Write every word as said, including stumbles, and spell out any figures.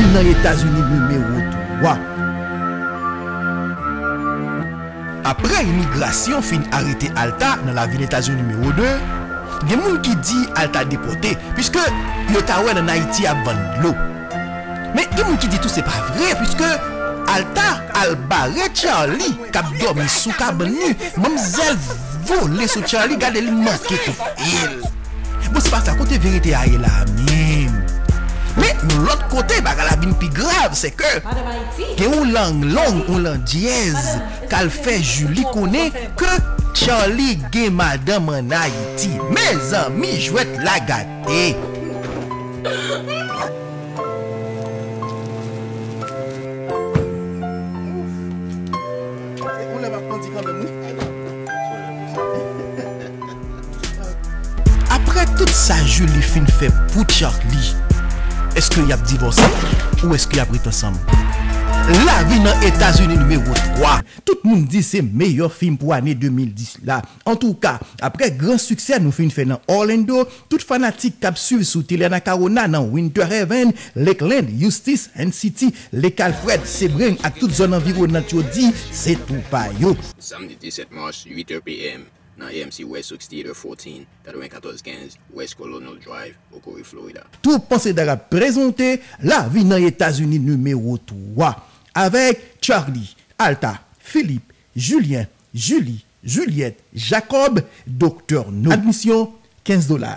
Nan Etazini nimewo twa. Apre imigrasyon fin arete Alta nan lavil Etazini nimewo de, gen moun ki di Alta depòte, piske yo ta wè l ann Ayiti ap vann dlo. Men gen moun ki di tou se pa vre, piske Alta al bare Charlie k ap dòmi sou kabann li. Manmzèl vole sou Charlie, gade li manke toufe l. Bon, se pa sa, kote verite a ye la menm? Men, yon lòt kote, bagay la vin pi grav, se ke gen yon lang long, yon lang dyèz, k al fè Julie konnen ke Charlie gen madanm ann Ayiti. Mezanmi, jwèt la gate. Apre tout sa Julie fin fè pou Charlie, èske y ap divòse ou èske y ap ret ansanm? Lavi nan Etazini nimewo twa. Tout moun di se meyè fim pou ane de mil dis la. Antouka, apre gran siksè nou fin fè nan Orlando, tout fanatik k ap swiv sou Tele Anacaona nan Winter Haven, Lakeland, Eustis, Haines City, Lake Alfred, Sebring ak tout zòn anviwonant yo di se tou pa yo. Samdi disèt mas, uit è p m, nan A M C West Oaks Theater, fourteen, katrevennkatorz kenz West Colonel Drive, Hickory, Florida. Tou panse dara prezante Lavi nan Etazini nimewo twa avèk Charlie, Alta, Philippe, Julien, Julie, Juliette, Jacob, Doktè No. Admisyon, kenz dola.